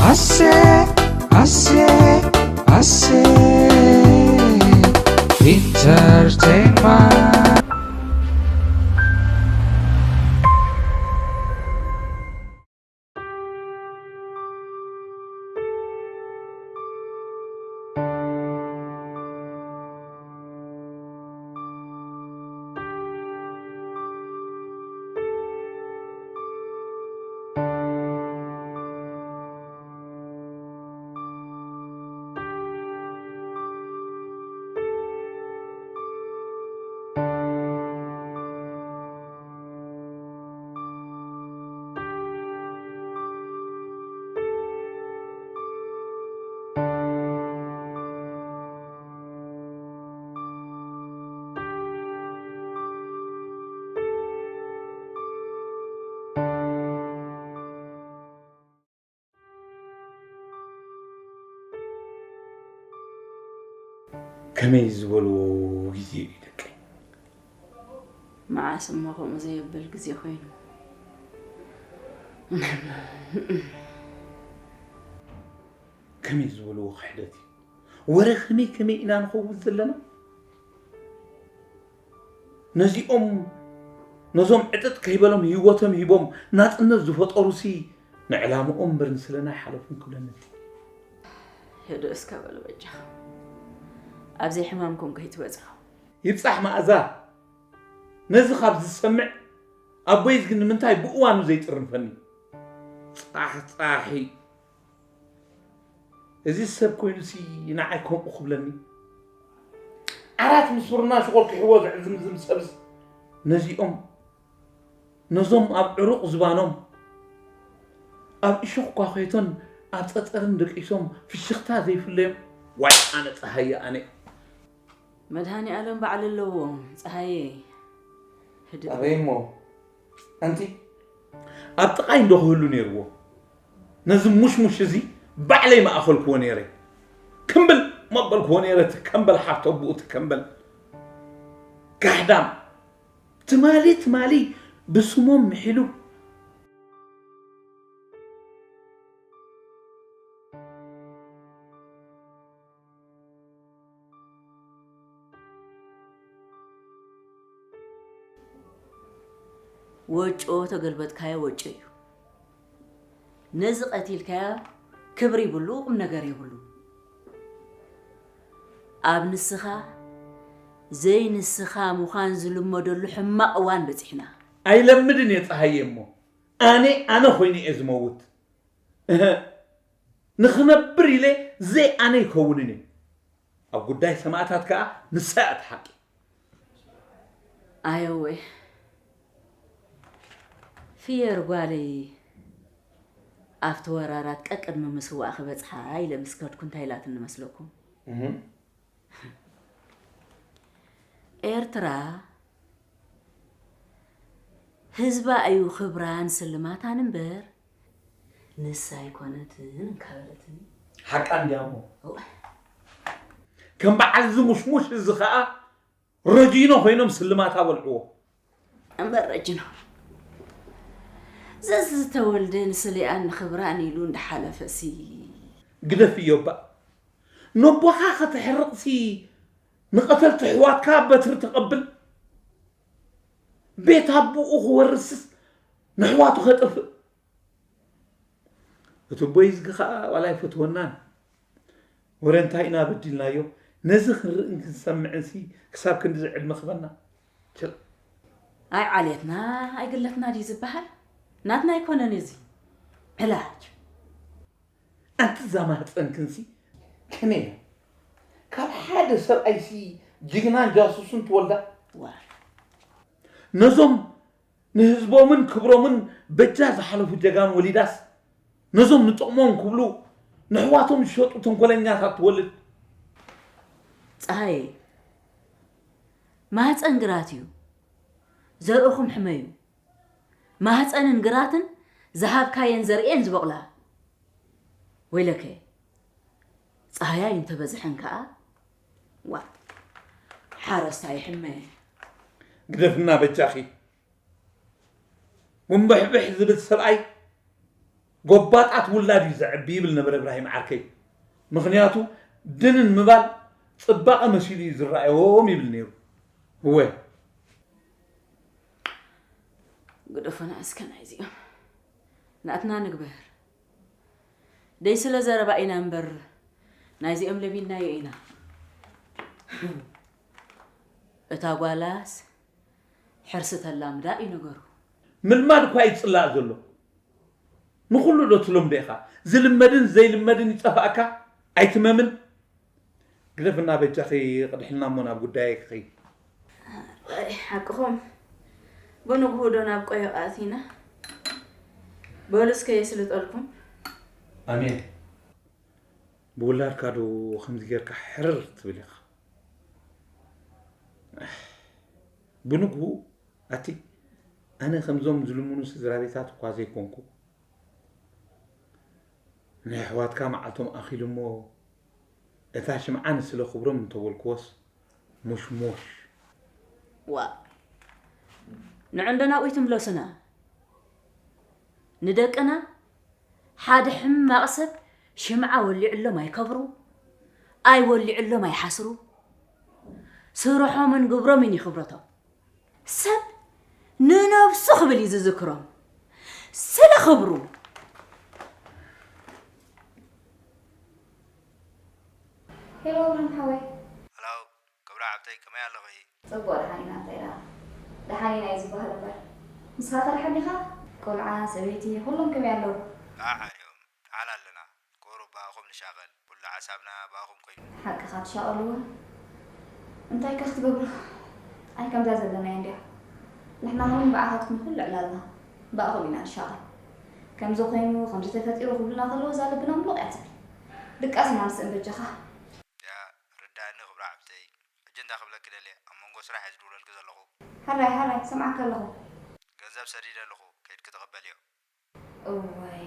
ኣሴ ኣሴ ኣሴ ኢንተርቴይንመንት። ከመይ ዝበልዎ ግዜ እዩ ደቀይ? መዓስ እሞ ከምኡ ዘየብል ግዜ ኮይኑ? ከመይ ዝበልዎ ክሕደት እዩ? ወረ ከመይ ከመይ ኢና ንኸውን ዘለና? ነዚኦም ነዞም ዕጥጥ ከይበሎም ህይወቶም ሂቦም ናጽነት ዝፈጠሩሲ ንዕላምኦም እምበር ንስለና ኣይሓለፉን ክብለኒ እቲ። ህድእ እስከ በሉ በጃኹም። ኣብ ዘይሕማምኩም ከይትበጽሑ። ይብጻሕ መኣዛ፣ ነዚ ካብ ዝሰምዕ ኣቦይስ ግን ንምንታይ ብእዋኑ ዘይጥርንፈኒ? ጻሕጻሒ። እዚ ሰብ ኮይኑሲ ንዓይ ከምኡ ክብለኒ? ዓራት ምስ ፍርናሹ ኮልኪሕዎ ዝዕዝምዝም ሰብስ ነዚኦም፣ ነዞም ኣብ ዕሩቕ ዝባኖም፣ ኣብ እሾኽ ኳኼቶን ኣብ ጸጸርን ደቂሶም ፍሽኽታ ዘይፍለዮም፣ ዋይ ኣነ ጸሃየ ኣነ። መድሃኒ ኣለም ባዕሉ ኣለዎ። ጸሃየ፣ ህድእ። ኣበይ እሞ? ኣንቲ ኣብ ጥቓይ እንዶ ክህሉ ነይርዎ። ነዚ ሙሽሙሽ እዚ ባዕለይ መኣኸልክዎ ነይረ። ክምብል መበልክዎ ነይረ፣ ትከምበል ሓፍቶ ኣቦኡ ትከምበል። ጋሕዳም። ትማሊ ትማሊ ብስሞም ምሒሉ። ወጮ ተገልበጥካዮ ወጮ እዩ። ነዚ ቀቲልካዮ ክብሪ ይብሉ፣ ቁም ነገር የብሉ። ኣብ ንስኻ ዘይንስኻ ምዃን ዝልመደሉ ሕማቕ እዋን በጺሕና። ኣይለምድን እየ ጸሃየ እሞ፣ ኣነ ኣነ ኮይኑ እየ ዝመውት። እህ፣ ንኽነብር ኢለ ዘይ ኣነ ይከውንን እየ። ኣብ ጉዳይ ሰማእታት ከኣ ንሳ እያ እቲ ሓቂ። ኣየወ፣ ፍየር ጓለይ ኣብቲ ወራራት ቀቅድሚ ምስዋእ ክበጽሓ ኢለ ምስ ከድኩ እንታይ ኢላትኒ መስለኩም? እህ። ኤርትራ ህዝባ እዩ ክብራን ስልማታን እምበር ንሳ ኣይኮነትን እንካበለትኒ። ሓቃ እንድያ እሞ። እወ። ከም በዓል እዚ ሙሽሙሽ እዚ ኸኣ ረጂኖ ኮይኖም ስልማታ በልዕዎ። እምበር ረጂኖ፣ ዘዝተወልደ ንስሊኣን ንኽብራን ኢሉ እንዳሓለፈሲ። ግደፍዮ እባ። ነቦኻ ከተሕርቕሲ ንቐተልቲ ኣሕዋትካ በትሪ ተቐብል። ቤት ኣቦኡ ክወርስስ ንኣሕዋቱ ከጥፍእ። እቲ ኣቦይ እዝጊ ኸኣ ዋላ ኣይፈትወናን። ወረ እንታይ ኢና በዲልናዮ? ነዚ ክንርእን ክንሰምዕንሲ ክሳብ ክንድዚ ዕድመ ክበና? ችል። ኣይ ዓሌትና፣ ኣይ ግለትና ድዩ ዝበሃል? ናትና ኣይኮነን እዚ። ዕላጅ። ኣንቲ እዛ ማህፀንክንሲ ከመይ እያ? ካብ ሓደ ሰብኣይሲ ጅግናን ጃሱስን ትወልዳ? ዋ። ነዞም ንህዝቦምን ክብሮምን በጃ ዝሓለፉ ጀጋኑ ወሊዳስ፣ ነዞም ንጥቕሞም ክብሉ ንሕዋቶም ዝሸጡ ተንኮለኛታት ትወልድ። ፀሃየ፣ ማህፀን ግራት እዩ፣ ዘርእኹም ሕመዩ። ማህፀንን ግራትን ዝሃብካየን ዘርእየን ዝበቑላ። ወይለከ፣ ፀሃያይ እንተበዝሐን ከዓ፣ ዋ፣ ሓረስታይ ሕመ። ግደፍና በጃኺ። ውንብሕብሕ ዝብል ሰብኣይ ጎባጣት ውላድ እዩ ዘዕቢ ይብል ነበረ እብራሂም ዓርከይ። ምኽንያቱ ድንን ምባል ጽባቐ መሲሉ እዩ ዝረኣዮም ይብል ነይሩ። እወ። ግደፉና እስከ ናይዚኦም። ናትና ንግበር። ደይ ስለ ዘረባ ኢና እምበር ናይዚኦም ለሚድናዮ ኢና። እታ ጓላስ ሕርሲ ተላምዳ እዩ ነገሩ። ምልማድ እኳ እዩ ዝጽላእ ዘሎ። ንኹሉ ዶ ትለምዶ ኢኻ? ዝልመድን ዘይልመድን ይጠፍኣካ? ኣይትመምን? ግደፍና በጃኺ ቅድሕልና እሞ ናብ ጉዳየይ ክኸይድ። ሓቅኹም ብንግሁ ዶ ናብ ቆየቕ ኣቲና? በሉ እስከ የስልጠልኩም። ኣሜን። ብውላድካ ዶ ከምዚ ጌርካ ሕርር ትብል ኢኻ? ብንግሁ ኣቲ ኣነ ከምዞም ዝልምኑ ስድራ ቤታት እኳ ዘይኮንኩ ናይ ኣሕዋትካ መዓልቶም ኣኺሉ እሞ እታ ሽምዓ ንስለ ክብሮም እንተበልክዎስ ሙሽሙሽ። ዋእ ንዑ እንዶ ናብኡ ኣይትምለሱና። ንደቅና ሓደ ሕማቕ ሰብ ሽምዓ ወሊዕሎም ኣይከብሩ፣ ኣይወሊዕሎም ኣይሓስሩ። ስርሖምን ግብሮምን እዩ ክብረቶም። ሰብ ንነብሱ ክብል እዩ ዝዝክሮም። ስለ ክብሩ። ሄሎ ኣብርሃም ሓወይ። ሄሎ ክብራ ሓብተይ ከመይ ኣለኺ? ጽቡቕ ደሓን ኢና እንታይ ደኣ? ደሓን ኢና እዩ ዝበሃል እምበር። ንስኻ ከ ደሓን ዲኻ? ቆልዓ፣ ሰበይቲ፣ ኩሎም ከመይ ኣለዉ? ደሓን እዮም። ደሓን ኣለና። ቁሩብ ብኣኹም ንሻቐል። ኩሉ ሓሳብና ብኣኹም ኮይኑ። ሓቅኻ ትሻቐሉ እውን እንታይ ከ ክትገብሩ? ኣይ ከምዛ ዘለናያ እንድያ። ንሕና እውን ብኣኻትኩም ኩሉ ዕላልና ብኣኹም ኢና ንሻቐል። ከምዚ ኮይኑ ከምዚ ተፈጢሩ ክብሉና ከለዉ እዛ ልብና ምሉቕ እያ ትብል። ድቃስ ኢና ንስእን በጃኻ። ያ ርድኣኒ ክብራ ሓብተይ። ሕጂ እንታይ ክብለኪ ደልየ ኣብ መንጎ ስራሕ እየ ዝድውለልኪ ዘለኹ። ሓራይ ሓራይ ይሰምዓካ ኣለኹ። ገንዘብ ሰዲደ ኣለኹ ከይድኪ ተቐበልዮ። እዋይ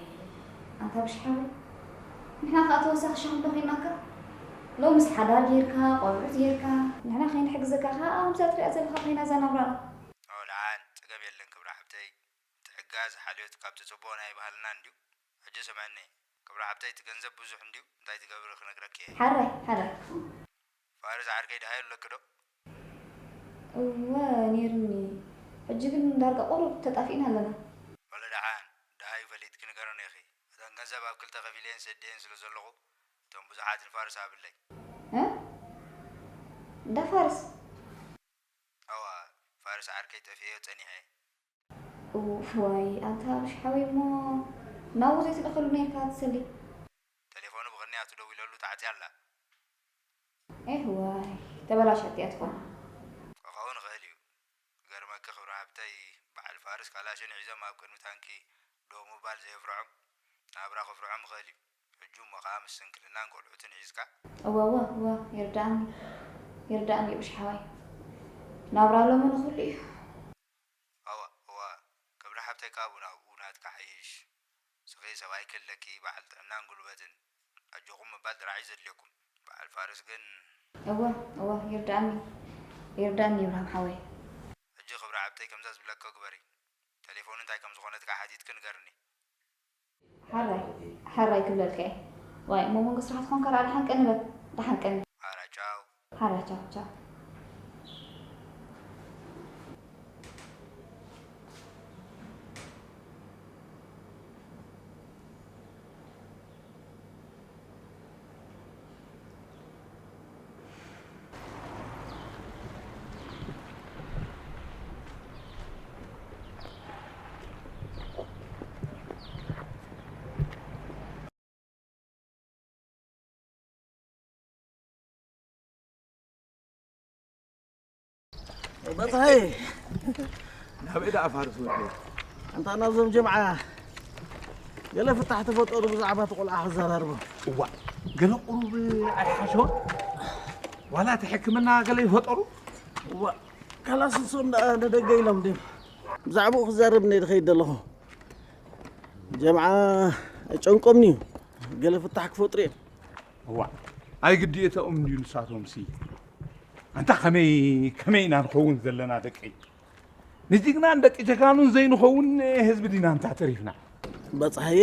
ኣንታ ብሽ ሓወይ ንሕና ከኣ ተወሳኺ ሸኽሚ ዶ ኮይንናካ? ሎምስ ሓዳር ጌርካ ቆልዑት ጌርካ ንሕና ከይንሕግዘካ ከኣ ከምዛ ትሪኣ ዘለኻ ኮይና እዛ ናብራና። ኦ ደሓን ጸገም የለን ክብራ ሓብተይ። ምትሕግጋዝ ሓልዮት ካብቲ ጽቡቕ ናይ ባህልናን ድዩ? ሕጂ ስምዕኒ ክብራ ሓብተይ እቲ ገንዘብ ብዙሕ እንድዩ እንታይ ትገብሪ ክነግረኪ እየ። ሓራይ ሓራይ። ፋርስ ዓርከይ ደሃዩ ኣለኪ ዶ? እወ ኔሩኒ ሕጂ ግን ዳርጋ ቁሩብ ተጣፊእና ኣለና። በሊ ደሓን ደሃዩ ፈሊጥኪ ንገረኒ ኢኺ። እተን ገንዘብ ኣብ ክልተ ከፊለየን ሰዲየን ስለ ዘለኹ እቶም ብዙሓት ንፋርስ ሃብለይ። እ እንዳ ፋርስ? እወ ፋርስ ዓርከይ ጠፊኤዮ ጸኒሐ። ኡፍ ዋይ ኣንታ ኣብርሽ ሓወይ እሞ ናብኡ ዘይትልእኸሉ ነይርካ ትሰሊ። ተሌፎኑ ብቕንያቱ ደዊለሉ ተዓጽያ ኣላ። ኤህ ዋይ ተበላሽያ እያ ትኾን። ክኸውን ይኽእል እዩ። ክገርመኪ ክብሪ ሃብተይ በዓል ፋርስ ካላሽን ሒዞም ኣብ ቅድሚ ታንኪ ደው ምባል ዘየፍርሖም ናብራ ከፍርሖም ይኽእል እዩ። ሕጂ እሞ ኸኣ ምስ ስንክልናን ቆልዑትን ሒዝካ። እወ እወ እወ ይርድኣኒ ይርድኣኒ ኣብርሽ ሓወይ ናብራ ሎሚ ንኹሉ እዩ። እወ እወ ክብሪ ሓብተይ ካብኡ ናብኡ ናትካ ሓይሽ ስኺ ሰብኣይኪ ኣለኪ በዓል ጥዕናን ጉልበትን ኣጆኹም ምባል ጥራሕ እዩ ዘድልየኩም በዓል ፋርስ ግን እወ እወ ይርድኣኒ ይርድኣኒ ይብርሃም ሓወይ ሕጂ ክብሪ ሓብተይ ከምዛ ዝብለኪ ግበሪ ተሌፎኑ እንታይ ከም ዝኾነት ከኣ ሓቲትኪ ንገርኒ ሓራይ ሓራይ ክብለልካ እየ ዋይ እሞ መንጎ ስራሕ ዝኾንካ ደኣ ደሓን ቀኒ በል ደሓን ቀኒ ሓራ ቻው ሓራ ቻው ቻው በፅሐይ ናበይ ደኣ ፋርስ ወደይ ኣንታ ናብዞም ጀምዓ ገለ ፍታሕ ተፈጠሩ ብዛዕባ እቲ ቆልዓ ክዘራርቦ እዋ ገለ ቁሩብ ኣይሓሸወን ዋላ እቲ ሕክምና ገለ ይፈጠሩ እዋ ካላስ ንሶም ደኣ ንደገ ኢሎም ድዮም ብዛዕባኡ ክዛረብ እነ ድኸይድ ዘለኹ ጀምዓ ኣይጨንቆምንዩ ገለ ፍታሕ ክፈጥሩ እዮም እዋ ኣይግዲ እተኦም እንድዩ ንሳቶም ሲ ኣንታ ከመይ ከመይ ኢና ንኸውን ዘለና ደቀይ ንጅግናን ደቂ ጀጋኑን ዘይንኸውን ህዝቢ ዲና እንታ ተሪፍና በፅሃየ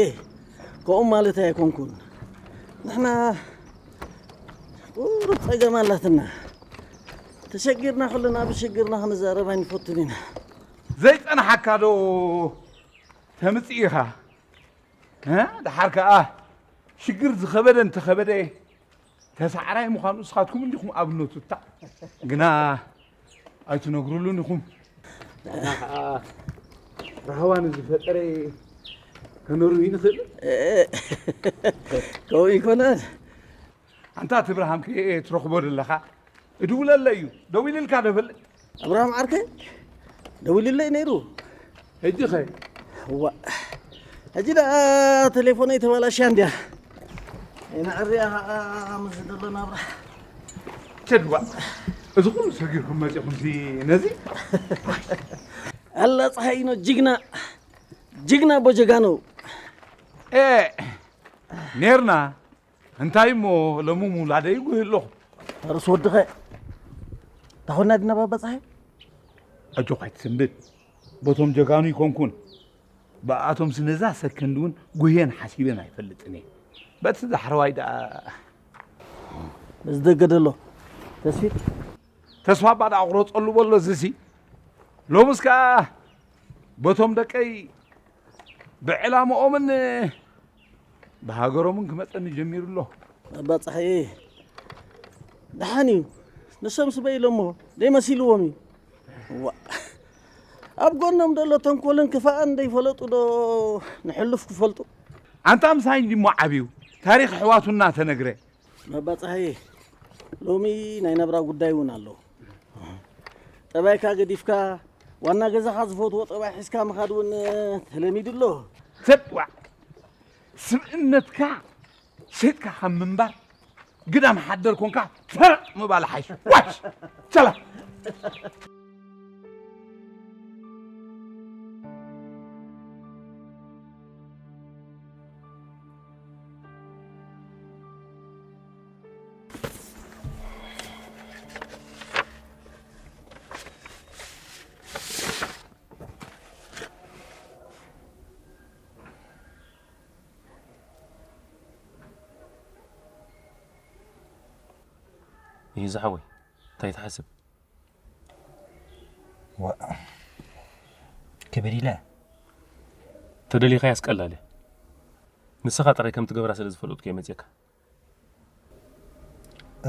ከምኡ ማለት ኣይኮንኩን። ንሕና ቁሩብ ጸገም ኣላትና። ተሸጊርና ኩልና ብሽግርና ክንዛረብ ኣይንፈቱን ኢና። ዘይጸንሓካ ዶ ተምጽእ ኢኻ? እ? ደሓር ከኣ ሽግር ዝኸበደ እንተኸበደ ተሳዕራይ ምዃኑ ንስኻትኩም እንዲኹም ኣብነቱ። እታ ግና ኣይትነግሩሉን ኢኹም። ንሕና ከኣ ራህዋ ንዝፈጠረ ከነርዊ ንኽእል። ከምኡ ይኮነን። ኣንታ እቲ ብርሃም ከ ትረኽቦ ዘለኻ? እድውለለ እዩ። ደዊልልካ ዶ ፈልጥ? ኣብርሃም ዓርከይ ደዊልለይ ነይሩ። ሕጂ ኸ? እዋ፣ ሕጂ ደኣ ቴሌፎነይ ተባላሽያ እንድያ። ኣይንዕርያ ኸዓ ምስ ዘሎ ናብራ። ቸድዋ፣ እዚ ኩሉ ሰጊርኩም መጺኹም ሲ ነዚ? ኣላ ፀሓይኖ ጅግና፣ ጅግና ኣቦ ጀጋኑ። ኤ፣ ኔርና። እንታይ እሞ ሎሚ ምውላደይ ይጉህ ኣለኹ። ፈርስ ወድኸ። ታኾና ድና ባባ ፀሓይ? ኣጆኻ ኣይትሰንብድ። በቶም ጀጋኑ ይኮንኩን። ብኣቶም ስነዛ ሰከንድ እውን ጉህየን ሓሲበን ኣይፈልጥን እየ። በቲ ዛሕረዋይ ደኣ በዚ ደገ ደሎ ተስፊት። ተስፋ እባ ደኣ ቁረጸሉ በሎ እዚሲ። ሎምስ ከኣ በቶም ደቀይ ብዕላምኦምን ብሃገሮምን ክመጸኒ ጀሚሩ ኣሎ። ኣባ ጸሓየ፣ ደሓን እዩ። ንሶም ስበይ ኢሎሞ ደይመሲልዎም እዩ። ዋ፣ ኣብ ጎኖም ደሎ ተንኮልን ክፋእን ደይፈለጡ ዶ ንሕሉፍ ክፈልጡ? ኣንታ ምሳይ እንዲሞ ዓብዩ ታሪኽ ኣሕዋቱ እናተነግረ። ኣባ ጸሓየ፣ ሎሚ ናይ ናብራ ጉዳይ እውን ኣሎ። ጠባይካ ገዲፍካ ዋና ገዛኻ ዝፈትዎ ጠባይ ሒዝካ ምኻድ እውን ተለሚዱ ኣሎ። ሰብ ዋዕ፣ ስብእነትካ ሸይጥካ ካብ ምንባር ግዳም ሓደር ኮንካ ፈረቕ ምባል ሓይሽ። ዋሽ! ሰላም! ይህ ዝሓወይ እንታይ ትሓስብ? ዋ፣ ክብድ ኢለ። ተደሊኻያስ ቀላል እያ። ንስኻ ጥራይ ከም ትገብራ ስለ ዝፈለጥኩ እየ መፅየካ።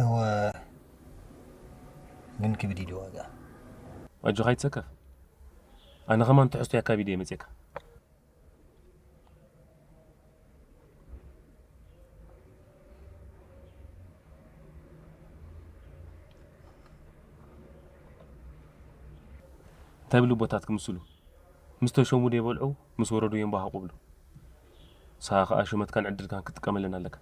እወ፣ ግን ክብድ ኢሉ ዋጋ። ኣጆኻ ኣይትሰከፍ። ኣነ ከማን ትሕዝቶ ኣካቢደ እየ መፅየካ። እንታይ ብሉ ቦታት ክምስሉ? ምስ ተሾሙ ደይበልዑ፣ ምስ ወረዱ የንባህቑ ብሉ። ንስኻ ኸኣ ሹመትካን ዕድልካን ክትጥቀመለን ኣለካ።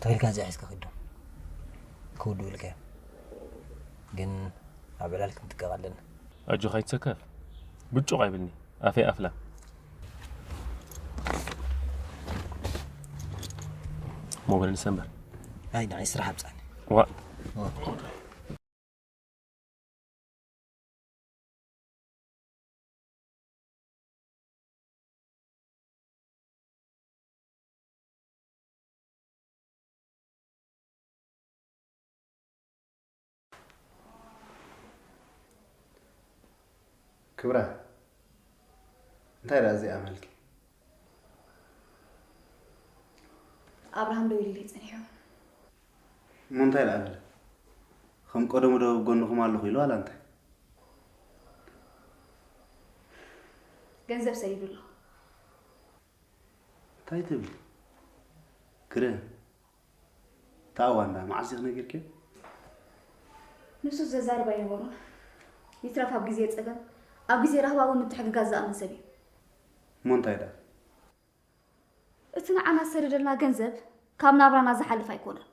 ተኺልካ እዚኣ ሒዝካ ኺድ ዶ? ክውድኡ ኢልካ እዮም። ግን ኣብ ዕላል ክንጥቀቕ ኣለና። ኣጆኻ ኣይትሰከፍ። ብጩቕ ኣይብልኒ። ኣፈይ ኣፍላ። ሞባይል ንሰምበር። ኣይ፣ ንዓይ ስራሕ ኣብጻኒ። ዋ። ዋ። ክብራ፣ እንታይ ደኣ እዚኣ መልኪ? ኣብርሃም ደዊሉለይ ጸኒሑ። እሞ እንታይ ደኣ በለ? ከም ቀደሙ ዶ ኣብ ጎንኹም ኣለኹ ኢሉ ዋላ እንታይ? ገንዘብ ሰዲዱ ኣሎ። እንታይ ትብል? ክረ፣ እታ ዋንዳ መዓስ ኢኺ ነጊርክዮ? ንሱ ዘዛርብ ኣይነበሮን። ይትረፍ ኣብ ግዜ ጸገም፣ ኣብ ግዜ ራህዋ እውን ምትሕግጋዝ ዝኣምን ሰብ እዩ። እሞ እንታይ ደኣ? እቲ ንዓና ዝሰደደልና ገንዘብ ካብ ናብራና ዝሓልፍ ኣይኮነን።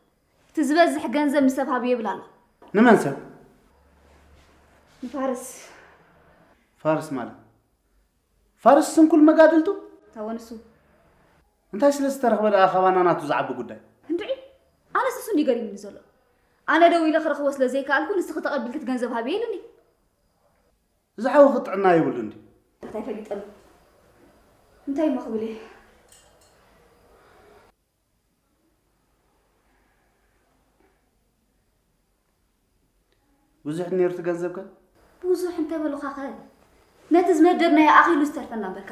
እቲ ዝበዝሕ ገንዘብ ንሰብ ሃብዮ ይብል ኣሎ። ንመን ሰብ? ንፋርስ። ፋርስ ማለት? ፋርስ ስንኩል መጋድልቱ? ታወንሱ እንታይ ስለ ዝተረኽበ ደኣ ካባና ናቱ ዝዓቢ ጉዳይ? እንድዒ ኣነስ እሱ እንዲ ገሪምኒ ዘሎ። ኣነ ደው ኢለ ክረኽቦ ስለ ዘይከኣልኩ ንስኺ ተቐቢልኪ እቲ ገንዘብ ሃብየ ኢሉኒ። እዚ ሓውኺ ጥዕና የብሉን ድዩ? እንታይ ፈሊጠሉ? እንታይ እሞ ክብል እየ? ብዙሕ ነይሩ እቲ ገንዘብከ? ብዙሕ እንተበሉኻኸ ነቲ ዝመደብናዮ ኣኺሉ ዝተርፈና እምበርካ።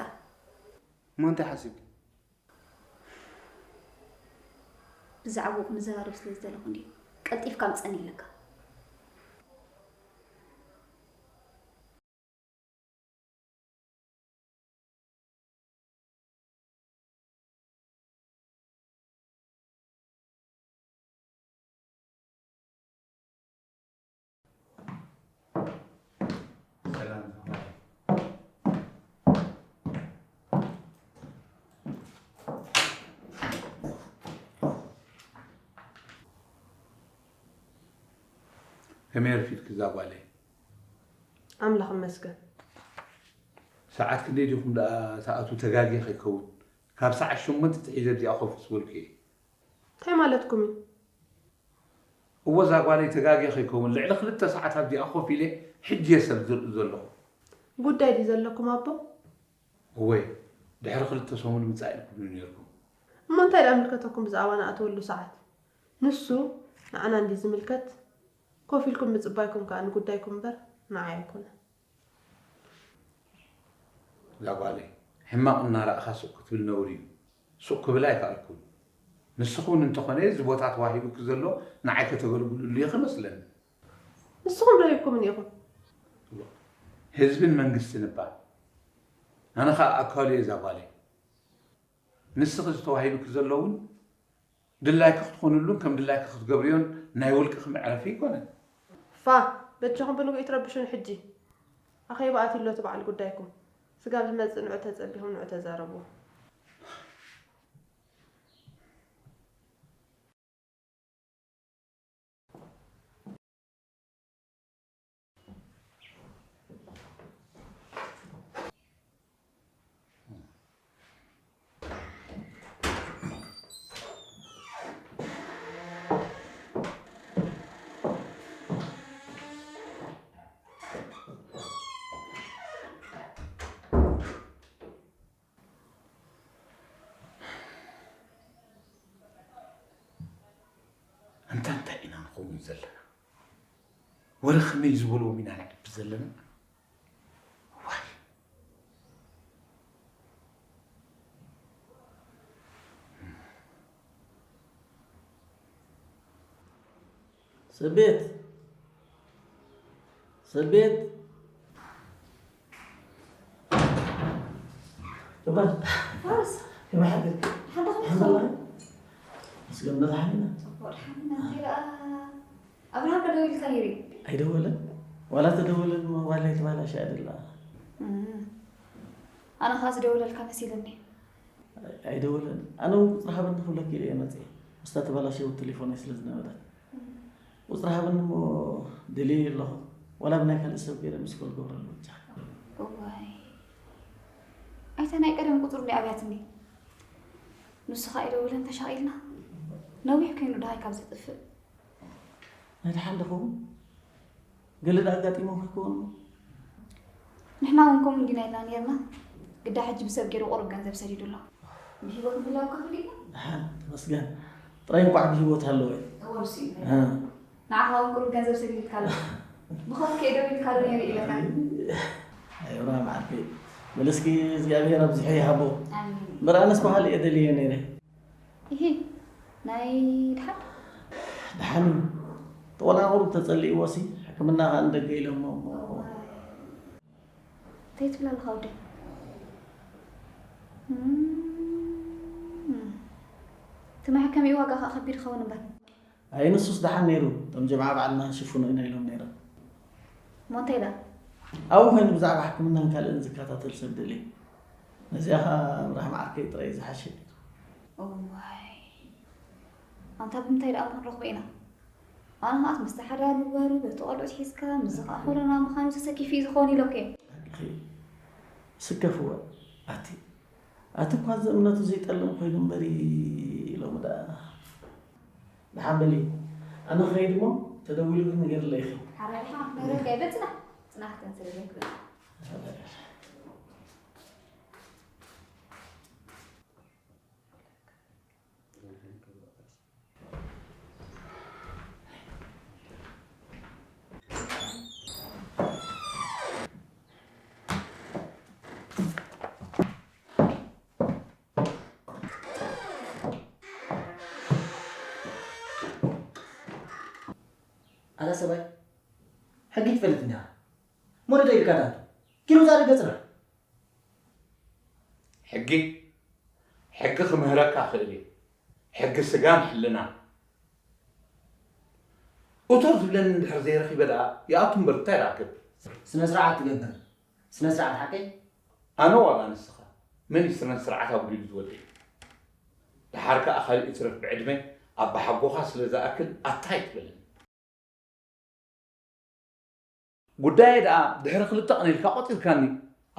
እሞ እንታይ ሓሲብኪ? ብዛዕባኡ ክንዘራረብ ስለ ዝደለኹ እንድየ ቀልጢፍካ ምጸኒ ኢለካ። ከመይ ኣርፊድኪ እዛ ጓለይ? ኣምላኽ ይመስገን። ሰዓት ክንደይ ዲኹም ደኣ ትኣትዉ? ተጋግየ ከይከውን ካብ ሰዓት ሸሞንተ ኣትሒዘ ኣብዚኣ ኮፍ ምስ በልኩ እየ። እንታይ ማለትኩም እዩ? እወ እዛ ጓለይ ተጋግየ ከይከውን ልዕሊ ክልተ ሰዓት ኣብዚኣ ኮፍ ኢለ ሕጂ እየ ሰብ ዝርኢ ዘለኹ። ጉዳይ ድዩ ዘለኩም ኣቦ? እወ ድሕሪ ክልተ ሰሙን ምጻእ ኢልኩምኒ ነይርኩም። እሞ እንታይ ደኣ ምልከተኩም ብዛዕባ ንኣትወሉ ሰዓት? ንሱ ንዓና እንድዩ ዝምልከት። ኮፍ ኢልኩም ምጽባይኩም ከኣ ንጉዳይኩም እምበር ንዓይ ኣይኮነን። እዛ ጓለይ፣ ሕማቕ እናረኣኻ ሱቕ ክትብል ነውሪ እዩ። ሱቕ ክብል ኣይከኣልኩን። ንስኺ እውን እንተኾነ እዚ ቦታ ተዋሂቡኪ ዘሎ ንዓይ ከተገልግልሉ ኢኺ መስለኒ። ንስኹም ዶ ሂብኩምኒ ኢኹም? ህዝብን መንግስትን እባ። ኣነ ኸኣ ኣካሉ እየ እዛ ጓለይ። ንስኺ እዚ ተዋሂቡኪ ዘሎ እውን ድላይኪ ክትኾንሉን ከም ድላይኪ ክትገብርዮን ናይ ውልቅኺ መዕረፊ ኣይኮነን። ፋ፣ በጃኹም ብንግኡ ኣይትረብሹኒ ሕጂ። ኣኼባ ኣትዩ ኣሎ እቲ በዓል ጉዳይኩም። ስጋብ ዝመጽእ ንዑ ተጸቢኹም ንዑ ተዛረብዎ። ኣንታ እንታይ ኢና ንኸውን ዘለና? ወረ ከመይ ዝበልዎም ኢና ነዕቢ ዘለና? ዋይ። ሰቤት ሰቤት እባ ፋርስ ይባሓግል ሓንዳ ከምዝኸውን መስገን መድሓኒና ጽቡቅ ሓንዳ እንተይደኣ ኣብርሃም ዶ ደዊልካ ነይሩ እዩ? ኣይደወለን። ዋላ ተደወለን ሞባይል ኣይተባላሽ ኣይደላ። ኣነ ኸዓ ዝደወለልካ መሲልኒ። ኣይደወለን። ኣነ እውን ቁፅሪ ሃበኒ ክብለኪ ኢለ እየ መፅየ። ምስታ ተባላሸወት ቴሌፎነይ ስለ ዝነበረት። ቁፅሪ ሃበኒ እሞ ደልየ ኣለኹ። ዋላ ብናይ ካልእ ሰብ ገይረ ሚስኮል ገብረሉ ብቻ። እዋይ ኣይተ ናይ ቀደም ቁፅሩ እንዲ ኣብያትኒ። ንሱ ኸዓ ኣይደወለን ተሻቒልና። ነዊሕ ኮይኑ ደሃይ ካብ ዘጥፍእ። ናይ ደሓን ዶ ኸውን? ገለ ደኣ ኣጋጢሞም ከይከውን እሞ። ንሕና እውን ከምኡ እንዲና ኢልና ነይርና። ግዳ ሕጂ ብሰብ ገይሩ ቁሩብ ገንዘብ ሰዲዱ ኣሎ። ብህይወት ምህላው ከፍል ኢልና። ደሓን ተመስገን። ጥራይ እንቋዕ ብህይወት ሃለወ። እወ ንሱ እዩ። ንዓኻ እውን ቁሩብ ገንዘብ ሰዲድካ ኣሎ። ብኸምኡ ከይደዊልካ ዶ ነይሩ ኢለካ። ኣይ እብራሂም ዓርከይ በል እስኪ እግዚኣብሄር ኣብዚሑ ይሃቦ። ኣሜን። እምበር ኣነስ በሃሊ እየ ደልየ ነይረ። እሂ ናይ ድሓን ደሓን እዩ። እቲ ቆልዓ ቁሩብ ተጸሊእዎ ሲ ሕክምና ከኣ ንደገ ኢሎሞ እሞ እንታይ ትብል ኣለኻ ወደይ? እም፣ እቲ መሐከሚኡ ዋጋ ከኣ ከቢድ ይኸውን እምበር። ኣይ ንሱስ ደሓን ነይሩ እቶም ጀምዓ ባዕልና ክንሽፍኖ ኢና ኢሎም ነይሮም። እሞ እንታይ ኢላ? ኣብኡ ኮይኑ ብዛዕባ ሕክምናን ካልእን ዝከታተል ሰብ ደልየ። ነዚኣ ኸኣ ኣብርሃም ዓርከይ ጥራይ እዩ ዝሓሸ። እዋይ ኣንታ ብምንታይ ደኣ እሞ ክንረኽቦ ኢና? ኣነ ኸኣ ምስቲ ሓዳር ምግባሩ በቲ ቆልዑት ሒዝካ ምስዚ ኸኣ ኮሮና ምዃኑ ተሰኪፉ እዩ ዝኸውን ኢሎኪ እየ። ሓቅኺ እዩ። ስከፍወ ኣቲ ኣቲ እኳ እዚ እምነቱ ዘይጠልም ኮይኑ እምበሪ ኢሎም ደኣ። ደሓን በሊ፣ ኣነ ክኸይድ እሞ ተደዊሉ ክንገርለይ ኢኺ። ሓራይ ኢኻ፣ ምህረት ከይበል ጽናሕ፣ ጽናሕ ከንስል ዘይክእል። ኣታ ሰብኣይ፣ ሕጊ ትፈልጥ እንዲኻ? ሞለዶ ኢልካ ትኣቱ? ኪድ ውጻእ ደገ ጽናሕ። ሕጊ? ሕጊ ክምህረካ ክእል እዩ። ሕጊ ስጋን ሕልናን። እቶ ዝብለኒ እንድሕር ዘይረኺበ ደኣ ይኣቱ እምበር እንታይ ደኣ ክገብር? ስነ ስርዓት ትገብር። ስነ ስርዓት ሓቀይ? ኣነ ዋላ ንስኻ? መን እዩ ስነ ስርዓት ኣጉዲሉ ዝወደይ? ደሓር ከኣ ካልእ ይትረፍ ብዕድመ ኣባሓጎኻ ስለ ዝኣክል ኣታ ኣይትበለኒ። ጉዳየ ደኣ ድሕሪ ክልተ ቀን ኢልካ ቆጺርካኒ፣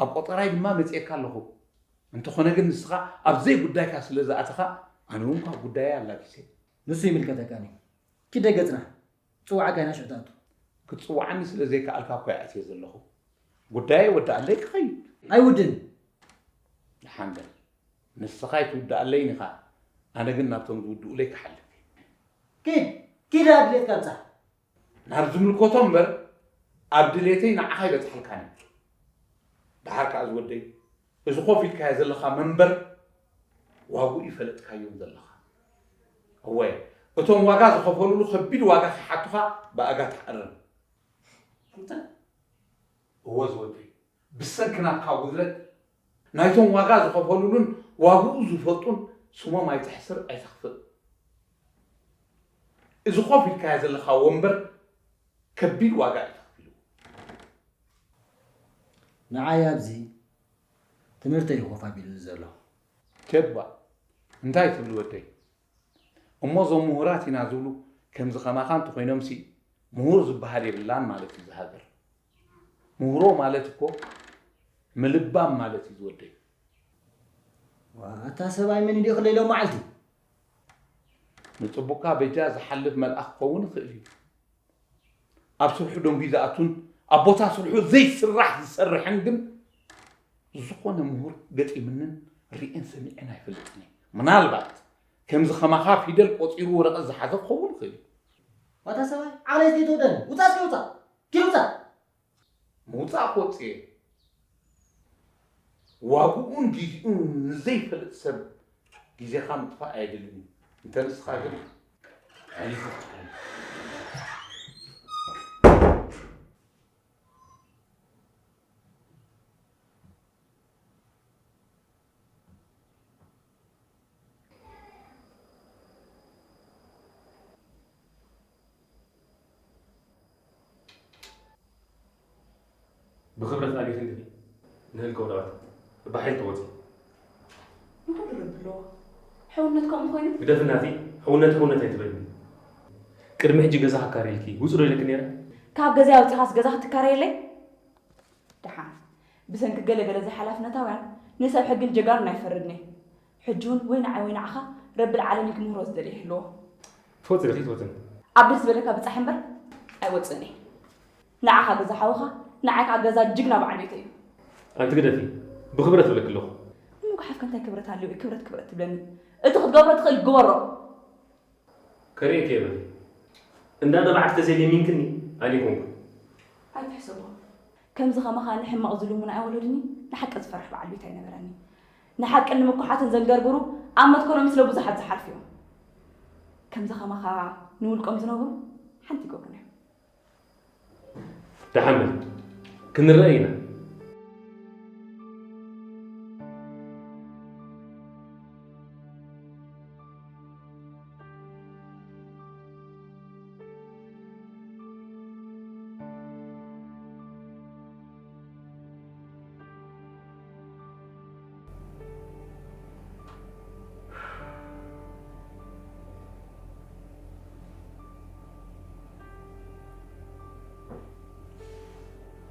ኣብ ቆጸራይ ድማ መጺኤካ ኣለኹ። እንተኾነ ግን ንስኻ ኣብ ዘይጉዳይካ ስለ ዝኣተኻ፣ ኣነ እውን ካብ ጉዳየ ኣላጊሰ። ንሱ ይምልከተካን እዩ። ኪድ ደገ ጽናሕ። ጽዋዓካ ኢና ሽዑ ትኣቱ። ክትጽውዓኒ ስለ ዘይከኣልካ እኮ እየ ኣትየ ዘለኹ። ጉዳየ ወዳኣለይ ክኸይድ። ኣይውድን። ደሓን በል። ንስኻ ኣይትውድኣለይን ኢኻ። ኣነ ግን ናብቶም ዝውድኡለይ ክሓልፍ እየ። ኪድ፣ ኪድ ኣብ ድሌትካ ብጻሕ። ናብ ዝምልከቶ እምበር ኣብ ድሌተይ ንዓኻ ኣይበጽሓልካን እዩ። ደሓር ከኣ ዝወደይ፣ እዚ ኮፍ ኢልካዮ ዘለኻ መንበር ዋግኡ ይፈለጥካዮን ዘለኻ። እወ፣ እቶም ዋጋ ዝኸፈሉሉ ከቢድ ዋጋ ከይሓቱኻ ብኣጋ ትሓርም። እንታይ? እወ ዝወደይ፣ ብሰንኪ ናትካ ጉድለት ናይቶም ዋጋ ዝኸፈሉሉን ዋግኡ ዝፈልጡን ስሞም ኣይተሕስር ኣይተኽፍእ። እዚ ኮፍ ኢልካዮ ዘለኻ ወንበር ከቢድ ዋጋ እዩ ተኸፊልዎ። ንዓይ ኣብዚ ትምህርተይ እዩ ኮፍ ኣቢሉኒ ዘሎ። ቴባ፣ እንታይ ትብል ወደይ? እሞ እዞም ምሁራት ኢና ዝብሉ ከምዚ ከማኻ እንተኾይኖምሲ ምሁር ዝበሃል የብላን ማለት እዩ እዛ ሃገር። ምህሮ ማለት እኮ ምልባም ማለት እዩ ዝወደይ። ዋ፣ ኣታ ሰብኣይ መን እዩ ደኣ ክለይሎ መዓልቲ? ንጽቡቕካ በጃ ዝሓልፍ መልኣኽ ክኸውን ይኽእል እዩ። ኣብ ስርሑ ደንጉዩ ዝኣቱን ኣብ ቦታ ስርሑ ዘይስራሕ ዝሰርሕን ግን ዝኾነ ምሁር ገጢምንን ርእየን ሰሚዐን ኣይፈልጥን እየ። ምናልባት ከምዚ ከማኻ ፊደል ቆጺሩ ወረቐት ዝሓዘ ክኸውን ይኽእል እዩ። ዋታ ሰብኣይ፣ ዓቕለይ እስከ ይተወደኒ። ውጻእ እስከ ውጻእ። ኪድ ውጻእ። ምውጻእ ክወጽእ እየ። ዋግኡን ግዜኡን ንዘይፈልጥ ሰብ ግዜኻ ምጥፋእ ኣየድልን እዩ። እንተ ንስኻ ግን ኣይፍትሕን። ብኽብረት ኣብየት እንድኺ ንህልቀ ወደባት እባ ሓይል ተወፂ። ንኹሉ ረቢ ኣለዎ። ሕውነት ከምኡ ኮይኑ? ግደፊ እናትይ፣ ሕውነት ሕውነት ኣይትበልኒ። ቅድሚ ሕጂ ገዛ ክካረየልኪ ውፁ ዶ ኢለኪ ነይረ? ካብ ገዛ ኣውፂኻስ ገዛ ክትካረየለይ? ደሓን ብሰንኪ ገለ ገለ ዘይሓላፍነታውያን ንሰብ ሕግን ጀጋኑን ኣይፈርድን እየ። ሕጂ እውን ወይ ንዓይ ወይ ንዓኻ ረቢ ልዓለሚን ክምህሮ ዝደልየ ይህልዎ። ትወፅእ ዲኺ ኣይትወፅን? ኣብ ደስ ዝበለካ ብፃሕ እምበር ኣይወፅእን እየ። ንዓኻ ገዛ ሓውኻ፣ ንዓይ ከዓ ገዛ ጅግና በዓል ቤተይ እዩ። ኣንቲ ግደፊ፣ ብኽብረት እብለኪ ኣለኹ። ንምጉሓፍከ እንታይ ክብረት ኣለዎ? ክብረት ክብረት ትብለኒ? እቲ ክትገብሮ ትኽእል ግበሮ። ከርእየኪ እየ በሊ። እንዳ ደባዕኪ ተዘይለሚንክኒ ኣነ ኣይኮንኩን። ኣይትሕሰቦ። ከምዚ ከማኻ ንሕማቕ ዝልሙን ኣይወለዱኒ፣ ንሓቂ ዝፈርሕ በዓል ቤት ኣይነበረኒ። ንሓቅን ንምኩሓትን ዘንገርግሩ ኣብ መትከሎም ስለ ብዙሓት ዝሓልፉ እዮም። ከምዚ ከማኻ ንውልቆም ዝነብሩ ሓንቲ ይገብሩን እዮም። ደሓን በል፣ ክንረኣይ ኢና።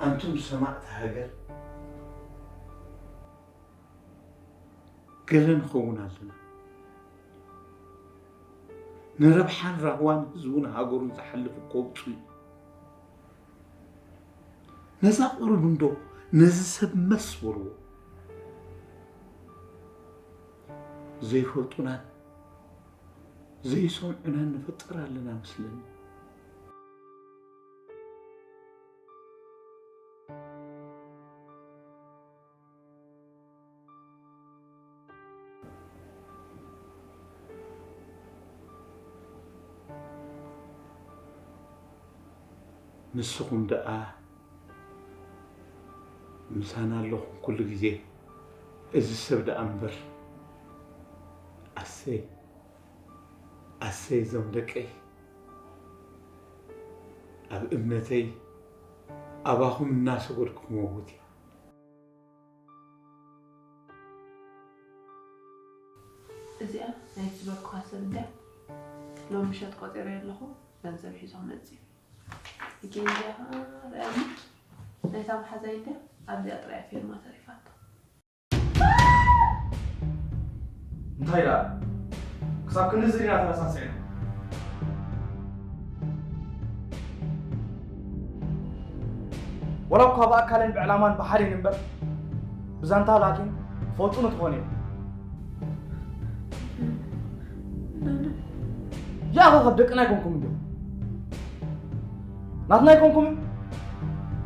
ኣንቱም ሰማእት ሃገር፣ ገለ ንኸውን ኣለና። ንረብሓን ራህዋን ህዝቡን ሃገሩን ዝሓልፍ እኮ ውጹእ እዩ። ነዛ ቁሩብ እንዶ ነዚ ሰብ መስ በልዎ። ዘይፈልጡናን ዘይሰምዑናን ንፈጥር ኣለና መስለኒ። ንስኹም ደኣ ምሳና ኣለኹም ኩሉ ግዜ። እዚ ሰብ ደኣ እምበር። ኣሰይ፣ ኣሰይ እዞም ደቀይ። ኣብ እምነተይ ኣባኹም እናሰገድኩ ክመውት እየ። እዚኣ ናይቲ ዝበልኩኻ ሰብ እንድያ። ሎሚ ምሸት ቆጺረዮ ኣለኹ፣ ገንዘብ ሒዙ ክመጽእ እዩ። እኪ እንድያ ኸዓ ርኣያ እሞ፣ ናይታ መሓዛይ እንድያ ኣብዚኣ ጥራይ እያ ፌርማ ተሪፋቶ። እንታይ ደኣ? ክሳብ ክንድዚ ዲና ተረሳሲዕና? ወላ እኳ ብኣካልን ብዕላማን ብሓደ እምበር፣ ብዛንታ ላኪን ፈልጡኒ ትኾኑ ኢኹም። ያኸ ካብ ደቅና ኣይኮንኩምን ዲኹም? ናትና ኣይኮንኩምን?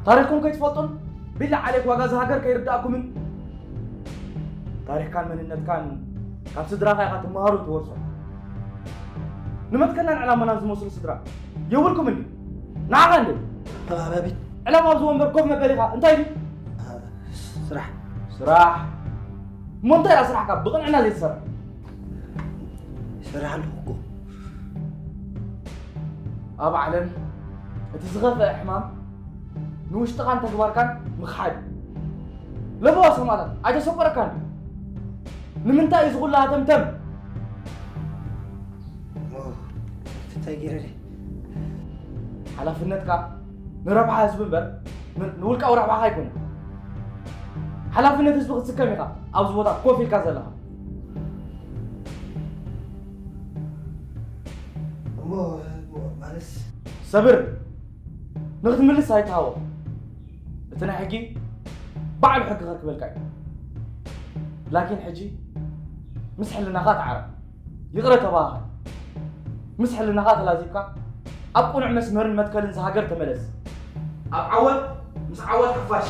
ታሪኽኩም ከይትፈልጡን ቢላ ዓሌት ዋጋ እዛ ሃገር ከይርድኣኩምን? ታሪኽካን መንነትካን ካብ ስድራኻ ኢኻ ትመሃሮ ትወርሶ። ንመትከልናን ዕላማናን ዝመስሉ ስድራ የብልኩምን ድዩ? ንዓኻ እንደ ኣበቤት። ዕላማ ኣብዚ ወንበር ኮፍ መበሊኻ እንታይ ድዩ? ስራሕ። ስራሕ? እሞ እንታይ ደኣ ስራሕካ ብቕንዕና ዘይትሰርሕ? ይሰርሕ ኣለኹ እኮ። ኣብ ዓለም እቲ ዝኸፍአ ሕማም ንውሽጥኻን ተግባርካን ምኽሓድ እዩ። ለበዋ ሰማእታት ኣይተሰቆረካን ድዩ? ንምንታይ እዩ ዝኹሉ ሃተምተም? ኦ፣ እንታይ ገይረ ድየ? ሓላፍነትካ ንረብሓ ህዝቢ እምበር ን-፣ ንውልቃዊ ረብሓኻ ኣይኮነን። ሓላፍነት ህዝቢ ክትስከም ኢኻ ኣብዚ ቦታ ኮፍ ኢልካ ዘለኻ። እሞ፣ እሞ ማለትስ? ሰብር፣ ንኽትምልስ ኣይተሃወኽ። እቲ ናይ ሕጊ ባዕሉ ሕጊ ከርክበልካ እዩ። ላኪን ሕጂ ምስ ሕልናኻ ተዓረቕ። ይቕረ ተባሃሃል። ምስ ሕልናኻ ተላዚብካ ኣብ ቅኑዕ መስመርን መትከልን እዛ ሃገር ተመለስ። ኣብ ዓወት ምስ ዓወት ሓፋሽ።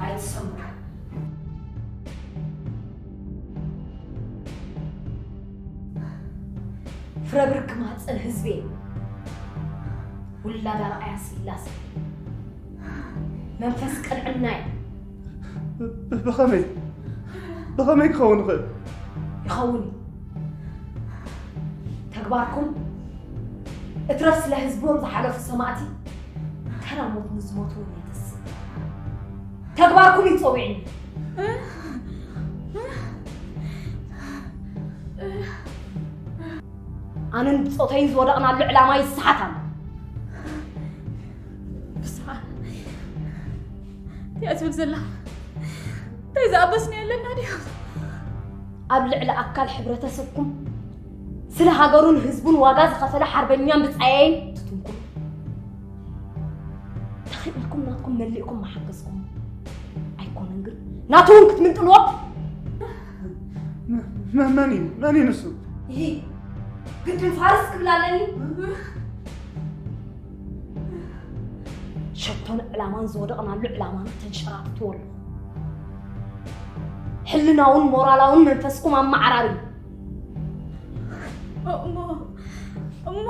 ኣይትሰምዑ። ፍረ ብርኪ ማህፀን ህዝቤ፣ ውላድ ኣርኣያ ስላሴ፣ መንፈስ ቅንዕናይ። ብ-፣ ብኸመይ? ብኸመይ ክኸውን ይኽእል? ይኸውን እዩ። ተግባርኩም እትረፍ ስለ ህዝቦም ዝሓለፉ ሰማእቲ ተራ ሞት ንዝሞቱ እውን የተስእ። ተግባርኩም እዩ ጸዊዕኒ። ኣነን ብጾተይን ዝወደቕናሉ ዕላማ ይስሓት ኣሎ። ብስኻ እንታይ ትብል ዘላ? እንታይ ዝኣበስና ኣለና ድዩ? ኣብ ልዕሊ ኣካል ሕብረተሰብኩም ስለ ሃገሩን ህዝቡን ዋጋ ዝኸፈለ ሓርበኛን ብጻያይን ትትንኩሉ። ተኽኢልኩም ናትኩም መሊእኩም መሓገዝኩም ኣይኮነን፣ ግን ናቱ እውን ክትምንጥልዎ። መ-፣ መ-፣ መን እዩ? መን እዩ ንሱ? ይሂ ግድን ፋርስ ክብል ኣለኒ? ሸቶን ዕላማን ዝወደቕናሉ ዕላማና ተንሸራትትዎ ኣለኹም። ሕልናውን ሞራላውን መንፈስኩም ኣመዓራርዩ። እሞ፣ እሞ።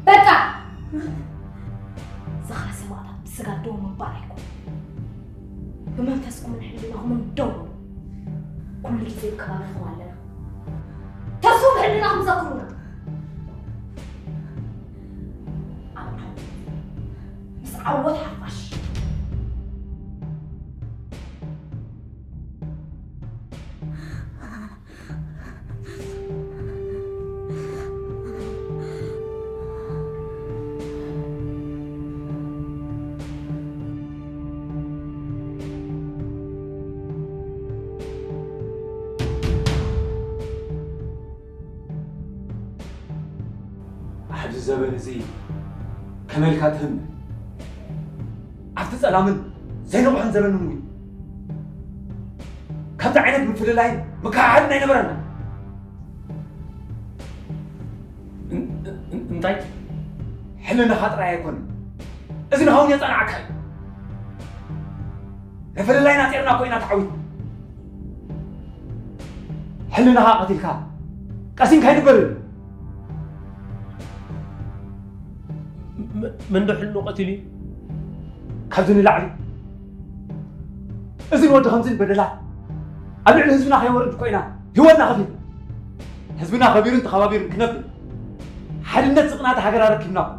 በቃ! ዝኽሪ ሰማእታት ብስጋ ደው ምባል ኣይኮነን። ብመንፈስኩምን ሕልናኹምን ደው በሉ። ኩሉ ግዜ ኣብ ከባቢኹም ኣለና። ተስፉ ብሕልናኹም ዘክሩና። ኣብ ዓወት፣ ምስ ዓወት ሓፋሽ። ዘበን እዚ ከመልካ ትህምል ኣብቲ ጸላምን ዘይንቑሕን ዘበን እውን ከምዚ ዓይነት ምፍልላይን ምክሕሓድን ኣይነበረና። እንታይ? ሕልናኻ ጥራይ ኣይኮነን፣ እዚ ንኸውን የጸናዕካ እዩ። ምፍልላይና ጤርና እኮ ኢና ተዓዊትና። ሕልናኻ ቀቲልካ ቀሲንካ ኣይንበርን። መንዶ ሕልኑ ቀቲሉ እዩ? ካብዚ ንላዕሊ እዝን ወዲ ከምዝን በደላት ኣብ ልዕሊ ህዝብና ከይወርድ እኮ ኢና ህይወትና ከፊልና። ህዝብና ከቢሩን ተኸባቢሩን ክነብር ሓድነት ዝቕናተ ሃገር ኣረኪብና እኮ።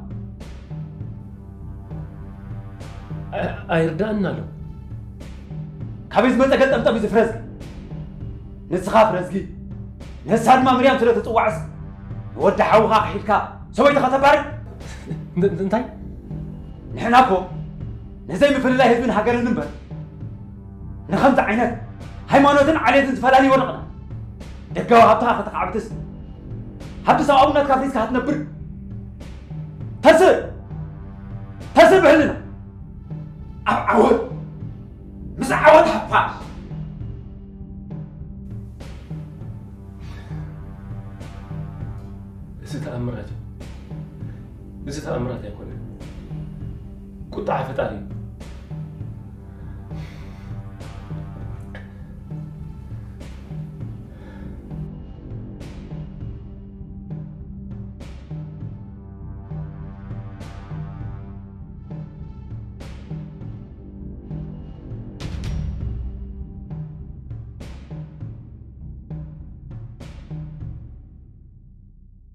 ኣይርዳእን ኣሎ። ካበይ ዝመፀ ገልጠምጠም እዩ ዝፍረዝጊ? ንስኻ ፍረዝጊ፣ ንሳ ድማ ምርያም ስለ ትፅዋዕስ ንወዲ ሓውኻ ክሒድካ ሰበይትኻ ተባርዕ? እንታይ? ንሕና እኮ ንዘይ ምፍልላይ ህዝብን ሃገርን እምበር ንኸምዚ ዓይነት ሃይማኖትን ዓሌትን ዝፈላለዩ ወደቕና። ደጋዊ ሃብትኻ ከተኻዕብትስ ሃብቲ ሰብኣውነትካ ሒዝካ ክትነብር ተስእ ተስእ ብሕልና ኣብ ዓወት ምስ ዓወት ሓፋሽ። እዚ ተኣምራት እዩ። እዚ ተኣምራት ኣይኮነን። ቁጣዓ ፈጣሪ እዩ።